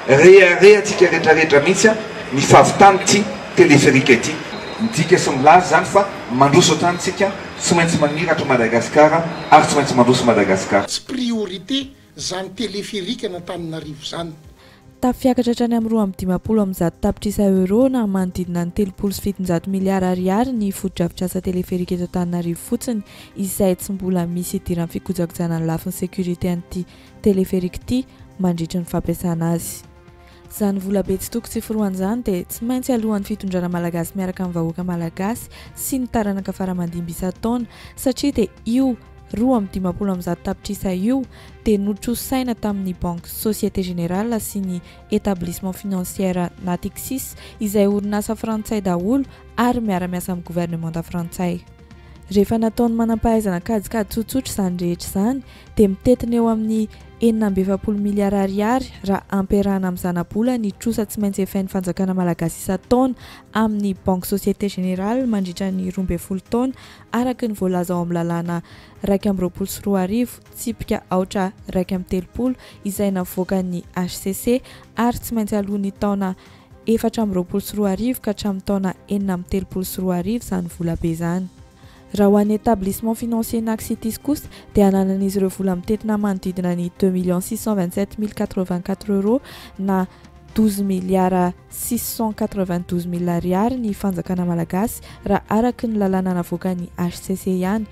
Reharehantsika rehetrarehetra mihitsy ny fahavitan'ity téléphérique ity. Midika sy milaza izany fa mandroso hatrany isika, tsy maintsy mamiratra Madagasikara ary tsy maintsy mandroso Madagasikara. Tsy priorité zany téléphérique an'Antananarivo zany. Tafiakatra hatrany amin'ny 152 tapitrisa euros na manodidina ny 730 miliara ariary ny fotodrafitrasa teleferika eto Antananarivo fotsiny izay tsy mbola misy idiran'ny fikojakojana ny lafiny sécurité an'ity teleferika ity mandritry ny fampiasana azy. Izany vola be tsy toko tsy forohana izany dia tsy maintsy aloan'ny fitondrana malagasy miaraka amin'ny vahoaka malagasy sy ny taranaka fara-mandimby isan-taona satria dia io 152 tapitrisa io dia notrosaina tamin'ny banky Société Générale sy ny Établissement Financière Natixis izay orinasa frantsay daholo ary miara-miasa amin'ny governemanta frantsay. Rehefa nataon'ny manampahaizana kajikajy tsotsotra izany rehetra izany dia mitentina eo amin'ny 46 miliara ariary raha ampiarahana amin'ny zanabola ny trosa tsy maintsy efain'ny fanjakana malagasy isan-taona amin'ny banky Société Générale mandritra ny 12 taona araka ny voalaza ao amin'ny lalàna 2021 tsipika aotra 31 izay navoakan'ny hcc ary tsy maintsy aloa ny taona 2024 ka hatramin'ny taona 2036 izany volabe izany. Raha ho an'ny établissement financier Naxitis kosa dia ananan'izy ireo vola mitentina manodidina ny deux millions 627 084 euros na 12 miliara 692 mille ariary ny fanjakana malagasy raha araka ny lalàna navoakan'ny hcc ihany.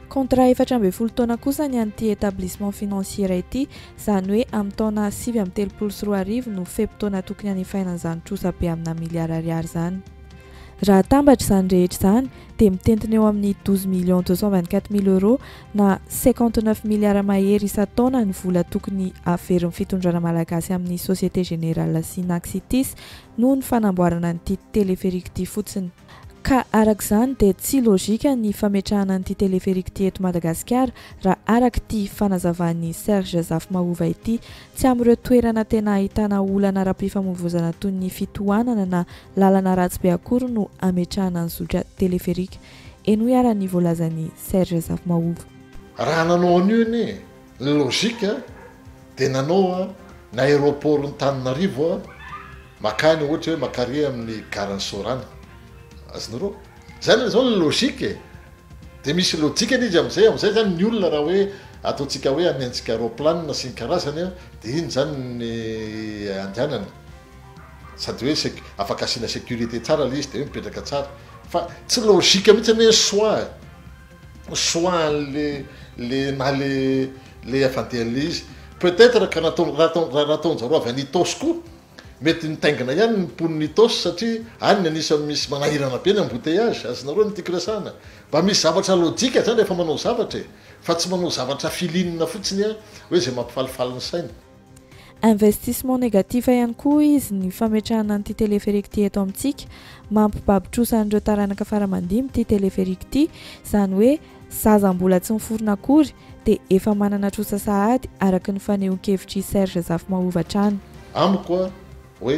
Contrat 14 taona kosa ny an'ity établissement financier ity, izany hoe amin'ny taona 2039 no fe-potoana tokony hanefaina an'izany trosa be amina miliara ariary izany. Raha atambatra izany rehetra izany dia mitentina eo amin'ny 12 millions 224 mille euros na 59 miliara mahery isan-taona ny vola tokony haverin'ny fitondrana malagasy amin'ny Société Générale sy Naxitis noho ny fanamboarana an'ity téléphérique ity fotsiny. Ka araka izany dia tsy lojika ny fametrahana an'ity téléphérique ity eto Madagasikara raha araka ity fanazavan'i Serge Zafimahova ity. Tsy amin'ireo toerana tena ahitana olana ara-pifamoivoizana toy ny fitohanana na lalana ratsy be akory no ametrahana ny zotra téléphérique. Henoy ara ny voalazan'i Serge Zafimahova. Raha nanao an'io anie ny logique dia nanao ny aéroport-n'Antananarivo makany ohatra hoe makary amin'ny garan'i Soarano. Azonareo? Zay aloha zao ny logique e! Dia misy lojikany izy amin'izay, amin'izay zany ny olona raha hoe ataontsika hoe hanenjika raoplanina sy ny karazany an, dia iny zany ny andehanany. Sady hoe sec- afaka asiana sécurité tsara ilay izy dia hoe mipetraka tsara. Fa tsy logique mihitsy anie ny choix e! Ny choix an'le le na le le afandehan'ilay izy. Peut-être ka natao raha atao raha nataon-jareo avy any Itaosy koa, mety nitaingina ihany ny mponin'i Itaosy satria any ny anisan'ny misy manahirana be ny embouteillage, azonareo ny tiako resahana. Mba misy zavatra lojika zany rehefa manao zavatra e! Fa tsy manao zavatra feeling fotsiny an, hoe izay mampifalifaly ny saina. Investissement négatif ihany koa hoy izy ny fametrahana an'ity téléphérique ity eto amintsika. Mampibaby trosa an'ireo taranaka fara-mandimby ity téléphérique ity, izany hoe zaza mbola tsy niforona akory dia efa manana trosa sahady araka ny fanehoan-kevitr'i Serge Zafimahova hatrany. Amiko a hoe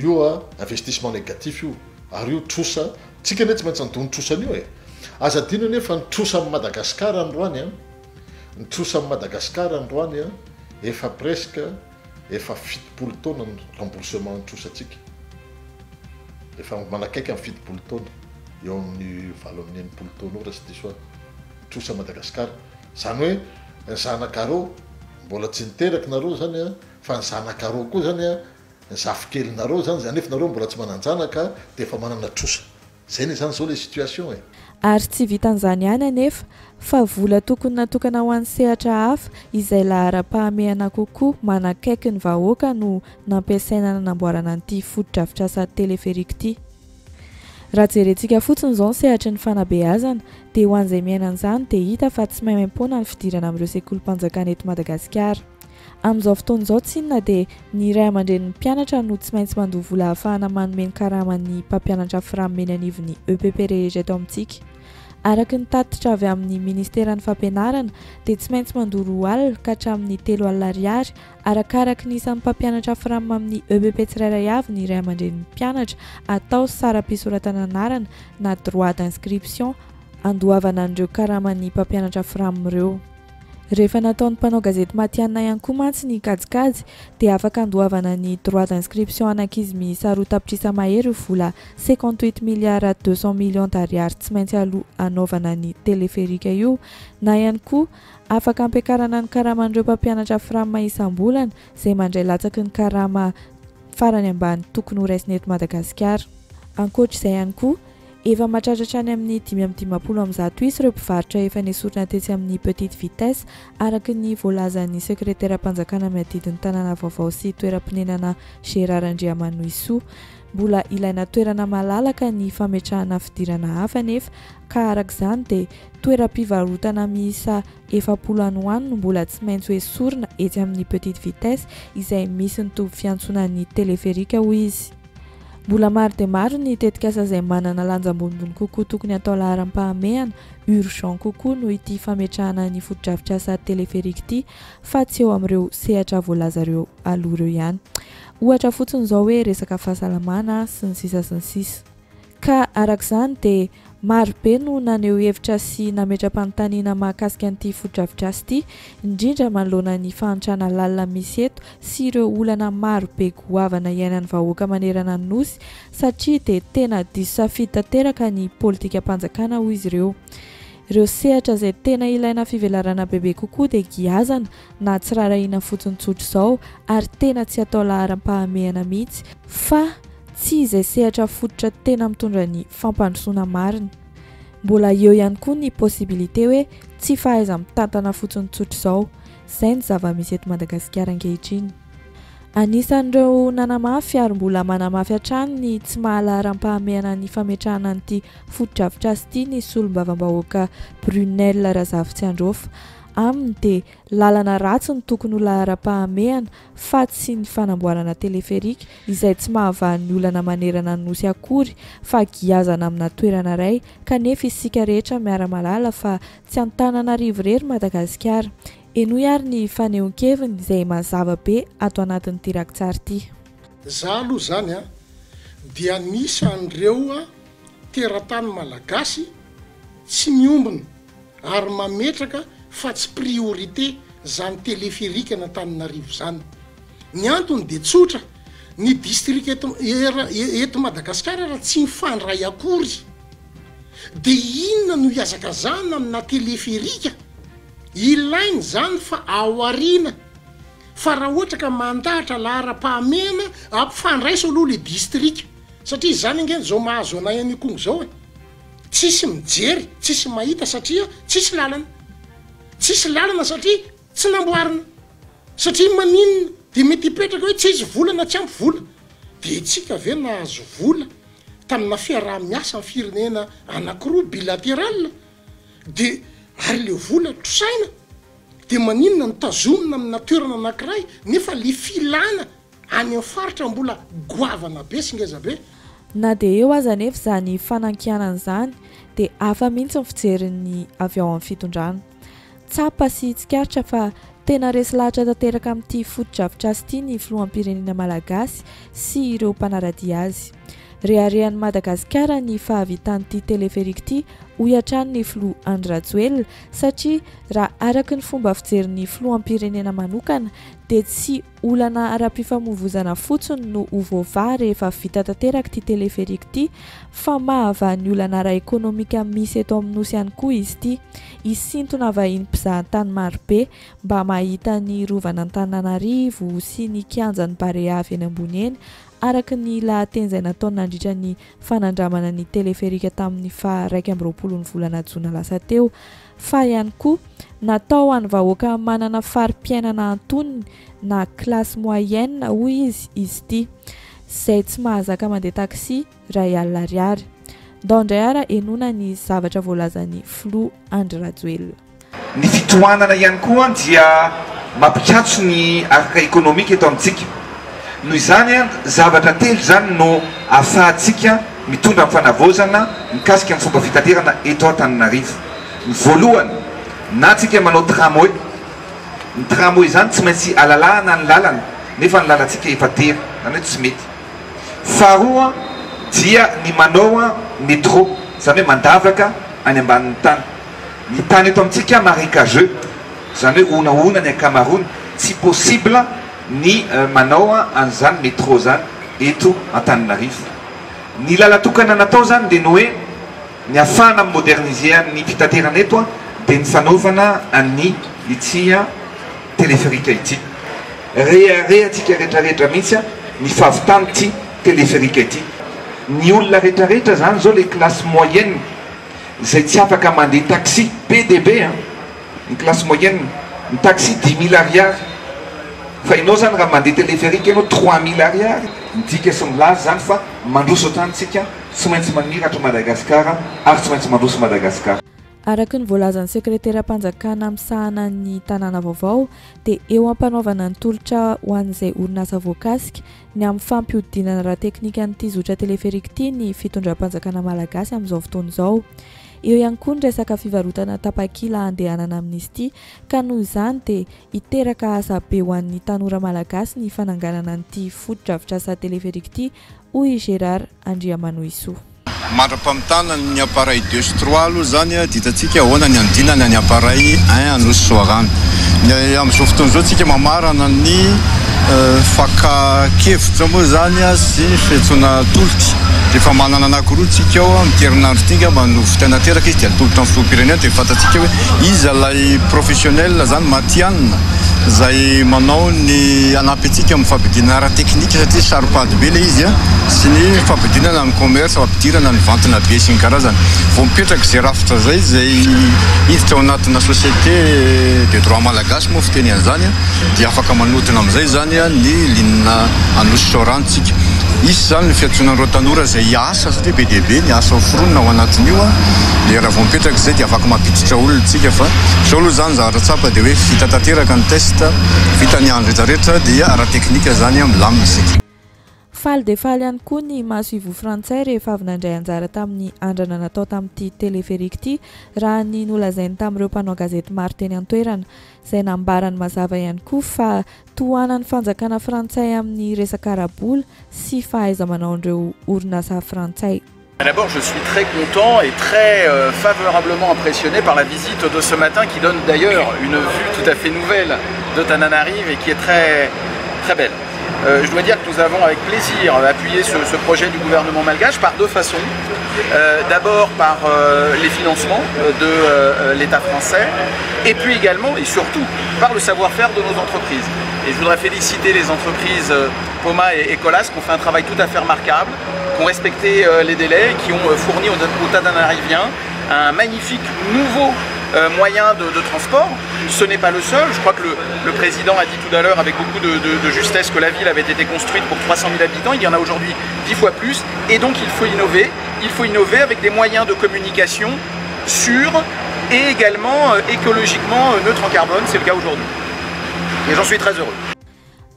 io a investissement négatif io ary io trosa, tsika anie tsy maintsy handoa ny trosan'io e! Aza adino anie fa ny trosa amin'i Madagasikara androany a, Ny trosa amin'i Madagascar androany an, efa presque efa 70 taona ny remboursement ny trosantsika. Efa manakaiky amin'ny 70 taona, eo amin'ny 68 taona eo raha tsy diso aho, trosa Madagascar. Izany hoe ny zanakareo, mbola tsy niteraka nareo izany an, fa ny zanakareo koa izany an, ny zafikelinareo izany, nefa nareo mbola tsy manan-janaka dia efa manana trosa. Zay ne zany zao le situation e! Ary tsy vitan'izany ihany anefa, fa vola tokony natokana ho an'ny sehatra hafa izay laharam-pahamehana kokoa manakaiky ny vahoaka no nampiasaina nanamboarana an'ity fotodrafitrasa téléphérique ity. Raha jerentsika fotsiny izao ny sehatry ny fanabeazana dia ho an'izay miaina an'izany dia hita fa tsy maimaimpoana ny fidirana amin'ireo sekolim-panjakana eto Madagasikara. Amin'izao fotoana izao tsinona dia ny ray aman-drenin'ny mpianatra no tsy maintsy mandoa vola ahafahana manome ny karaman'ny mpampianatra fram eny anivon'ny EPP rehetra eto amintsika. Araka ny tatitra avy amin'ny ministeran'ny fampianarana dia tsy maintsy mandoa 20 alina ka hatramin'ny 30 alina ariary arakaraky ny isan'ny mpampianatra fram amin'ny EPP tsirairay avy ny ray aman-drenin'ny mpianatra atao saram-pisoratana anarana na droit d'inscription andoavana an'ireo karaman'ny mpampianatra fram ireo. Rehefa nataon'ny mpanao gazety matihanina ihany koa mantsy ny kajikajy dia afaka andoavana ny droit d'inscription an'ankizy miisa 2 tapitrisa mahery io vola 58 milliards 200 millions d'ariary tsy maintsy aloa hanaovana ny teleferika io na ihany koa afaka ampiakarana ny karaman'ireo mpampianatra fram isam-bolana izay mandray latsaky ny karama farany ambany tokony ho raisina eto Madagasikara. Ankoatra izay ihany koa, efa mahatratra hatrany amin'ny 155 isa ireo mpivarotra efa nesorina tetsy amin'ny Petite Vitesse, araka ny voalazan'ny sekreteram-panjakana miadidy ny tanàna vaovao sy toeram-ponenana Gérard Andriamanohisoa. Mbola ilaina toerana malalaka ny fametrahana fidirana hafa anefa ka araka izany dia toeram-pivarotana miisa 40 any ho any no mbola tsy maintsy ho esorina etsy amin'ny Petite Vitesse izay misy ny toby fiantsonan'ny teleferika hoy izy. Mbola maro dia maro ny tetikasa izay manana lanja ambonimbony kokoa tokony hatao laharam-pahamehana, urgent, kokoa noho ity fametrahana ny fotodrafitrasa teleferika ity fa tsy eo amin'ireo sehatra voalaza ireo aloha ireo ihany. Ohatra fotsiny izao hoe resaka fahasalamana sy ny sisa sy ny sisa. Ka araka izany dia maro be no naneho hevitra sy nametra-panontaniana mahakasika an'ity fotodrafitrasa ity, indrindra manoloana ny fahantrana lalina misy eto sy ireo olana maro be goavana iainan'ny vahoaka manerana ny Nosy satria dia tena diso safidy tanteraka ny politikam-panjakana hoy izy ireo. Ireo sehatra izay tena ilaina fivelarana bebe kokoa dia giazana na tsy rarahiana fotsiny tsotra izao ary tena tsy atao laharam-pahamehana mihitsy fa tsy izay sehatra fototra tena mitondra ny fampandrosoana marina. Mbola eo ihany koa ny possibilité hoe tsy fahaiza-mitantana fotsiny tsotra izao. Izay ny zava-misy eto Madagasikara ankehitriny. Anisan'ireo nanamafy ary mbola manamafy hatrany ny tsy maha laharam-pahamehana ny fametrahana an'ity fotodrafitrasa ity ny solombavambahoaka Brunelle Razafitsiandraofa. Aminy dia lalana ratsy no tokony ho laharam-pahamehana fa tsy ny fanamboarana teleferika izay tsy mahavaha ny olana manerana ny Nosy akory fa giazana amina toerana iray kanefa isika rehetra miara-mahalala fa tsy Antananarivo irery Madagasikara. Henoy ary ny fanehoan-keviny izay mazava be ato anatin'ity rakitsary ity. Za aloha zany an dia anisan'ireo teratany malagasy tsy miombona ary mametraka fa tsy priorité zany téléphérique an'Antananarivo zany. Ny antony dia tsotra, ny district eto eto Madagasikara raha tsy mifandray akory dia inona no hiazakazahana amina téléphérique? Ilaina izany fa aoriana fa raha ohatra ka mandahatra laharam-pahamehana ampifandraiso aloha le district satria izany ange zao mahazo anay any Ikongo zao e. Tsisy mijery, tsisy mahita satria tsisy lalana. Tsisy lalana satria tsy namboarina. Satria maninona? Dia mety hipetraka hoe tsisy vola na tsy ampy vola. Dia tsika ve nahazo vola tamina fiaraha-miasa amin'ny firenena anakiroa bilateral? Dia ary le vola trosaina? Dia maninona no tazomina amina toerana anakiray nefa le filana Any amin'ny faritra mbola goavana be sy ngeza be. Na dia eo aza anefa izany fanankianana izany dia hafa mihitsy ny fijerin'ny avy ao amin'ny fitondrana. Tsapa sy tsikaritra fa tena resy lahatra tanteraka amin'ity fotodrafitrasa ity ny filoham-pirenena malagasy sy ireo mpanara-dia azy. Reharehan'i Madagasikara ny fahavitan'ity teleferika ity hoy hatrany ny filoha Andry Rajoelina satria raha araka ny fomba fijerin'ny filoham-pirenena manokana dia tsy Olana ara-pifamoivozana fotsiny no ho voavaha rehefa vita tanteraka ity téléphérique ity fa mahavaha ny olana ara-ekonomika misy eto amin'ny Nosy ihany koa izy ity. Hisintona vahiny mpizahatany marobe mba mahita ny rovan'Antananarivo sy ny kianjan'ny Barea avy eny ambony eny araka ny lahateny izay nataony nandritra ny fanandramana ny téléphérique tamin'ny faha 21 ny volana jona lasa teo fa ihany koa natao ho an'ny vahoaka manana fari-piainana antonony na classe moyenne hoy izy izy ity, izay tsy mahazaka mandeha taxi 1000 ariary. Ndao indray ara henoina ny zavatra voalazan'ny filoha Andry Rajoelina. Ny fitohanana ihany koa dia mampikatso ny araka ekonomika eto amintsika. Noho izany, zavatra telo izany no ahafahantsika mitondra ny fanavaozana mikasika ny fomba fitaterana eto Antananarivo. Ny voalohany, na tsika manao tramway, ny tramway izany tsy maintsy alalahana ny lalana nefa ny lalantsika efa tery, izany hoe tsy mety. Faharoa dia ny manao métro, izany hoe mandavaka any ambanin'ny tany. Ny tany eto amintsika marécageux. Izany hoe honahona ny ankamaroany, tsy possible ny manao an'izany métro izany eto Antananarivo. Ny lalan-tokana natao izany dia ny hoe ny ahafahana mi-moderniser ny fitaterana eto dia ny fanaovana an'ny ity téléphérique ity. Reharehantsika rehetrarehetra mihitsy ny fahavitan'ity téléphérique ity. Ny olona rehetrarehetra izany izao ilay classe moyenne izay tsy afaka mandeha taxi, be dia be an! Ny classe moyenne, ny taxi 10 000 ariary, fa ianao izany raha mandeha téléphérique ianao 3000 ariary, midika sy milaza izany fa mandroso hatrany tsika, tsy maintsy mamiratra Madagascar ary tsy maintsy mandroso Madagascar. Araka ny voalazan'ny sekreteram-panjakana misahana ny tanàna vaovao dia eo am-panaovana ny tolotra ho an'izay orinasa voakasika ny amin'ny fampihodinana ara-teknika an'ity zotra téléphérique ity ny fitondram-panjakana malagasy amin'izao fotoana izao. Eo ihany koa ny resaka fivarotana tapakila handehanana amin'izy ity ka noho izany dia hiteraka asa be ho an'ny tanora malagasy ny fananganana an'ity fotodrafitrasa téléphérique ity hoy i Gérard Andriamanohisoa. Mandra-pamitana ny appareil deux sy trois aloha izany dia hitantsika ahoana ny hanodinana ny appareil un Anosy Soarano. Ny amin'izao fotoana izao tsika mamarana ny fakan-kevitra moa izany sy ny fiantsoana tolotra. Efa manana anankiroa tsika ao amin'ity herinandro ity angamba no vitaina tanteraka izy dia atolotra amin'ny filoham-pirenena dia fantatsika hoe iza ilay professionnel izany matihanina izay manao ny hanampy antsika amin'ny fampidinana ara-teknika satria saro-pady be ilay izy sy ny fampidinana ny commerce, fampidirana ny vantona be sy ny karazany. Vao mipetraka izay rafitra izay, izay hiditra ao anatina société de droit malagasy moa fiteny an'izany dia afaka manodina amin'izay izany ny ligne Anosy Soarano tsika. Hisy izany ny fiantsoana an'ireo tanora izay hiasa satria be dia be ny asa ho foronina ao anatin'io dia raha vao mipetraka izay dia afaka mampiditra olona tsika fa izao aloha izany ny zavatra tsapa dia hoe vita tanteraka ny test, vita ny andro rehetra rehetra dia ara-teknika izany milamina isika. Faly dia faly ihany koa ny masoivoho frantsay rehefa avy nandray anjara tamin'ny andrana natao tamin'ity téléphérique ity raha ny nolazainy tamin'ireo mpanao gazety maro teny an-toerana izay nambarany mazava ihany koa fa tohanan'ny fanjakana frantsay amin'ny resaka ara-bola sy fahaiza-manaon'ireo orinasa frantsay. D'abord, je suis très content et très favorablement impressionné par la visite de ce matin qui donne d'ailleurs une vue tout à fait nouvelle de Tananarive et qui est très, très belle. Je dois dire que nous avons avec plaisir appuyé ce, ce projet du gouvernement malgache par deux façons. D'abord par les financements de l'État français et puis également et surtout par le savoir-faire de nos entreprises. Et je voudrais féliciter les entreprises Poma et Colas qui ont fait un travail tout à fait remarquable, qui ont respecté les délais et qui ont fourni aux Tananariviens un magnifique nouveau moyen de transport. Ce n'est pas le seul. Je crois que le président a dit tout à l'heure avec beaucoup de justesse que la ville avait été construite pour 300 000 habitants. Il y en a aujourd'hui 10 fois plus. Et donc il faut innover. Il faut innover avec des moyens de communication sûrs et également écologiquement neutres en carbone. C'est le cas aujourd'hui. Et j'en suis très heureux.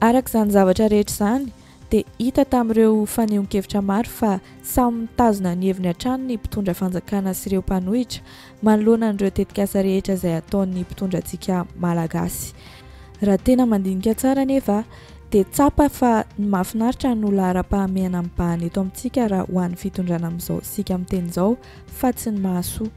Araka izany zavatra rehetra izany dia hita tamin'ireo fanehoan-kevitra maro fa samy mitazona ny heviny hatrany ny mpitondra fanjakana sy ireo mpanohitra manoloana an'ireo tetikasa rehetra izay ataon'ny mpitondra antsika Malagasy. Raha tena mandinika tsara anefa dia tsapa fa ny mahafinaritra no laharam-pahamehana mibahana eto amintsika raha ho an'ny fitondrana amin'izao isika miteny izao fa tsy ny mahasoa.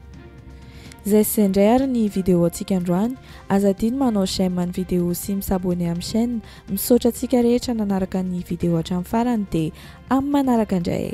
Izay sy izay indray ary ny vidéo antsika androany. Aza adino manao j'aime ny vidéo sy mi-s'abonner amin'ny chaîne. Misaotra antsika rehetra nanaraka ny vidéo hatramin'ny farany dia amin'ny manaraka indray.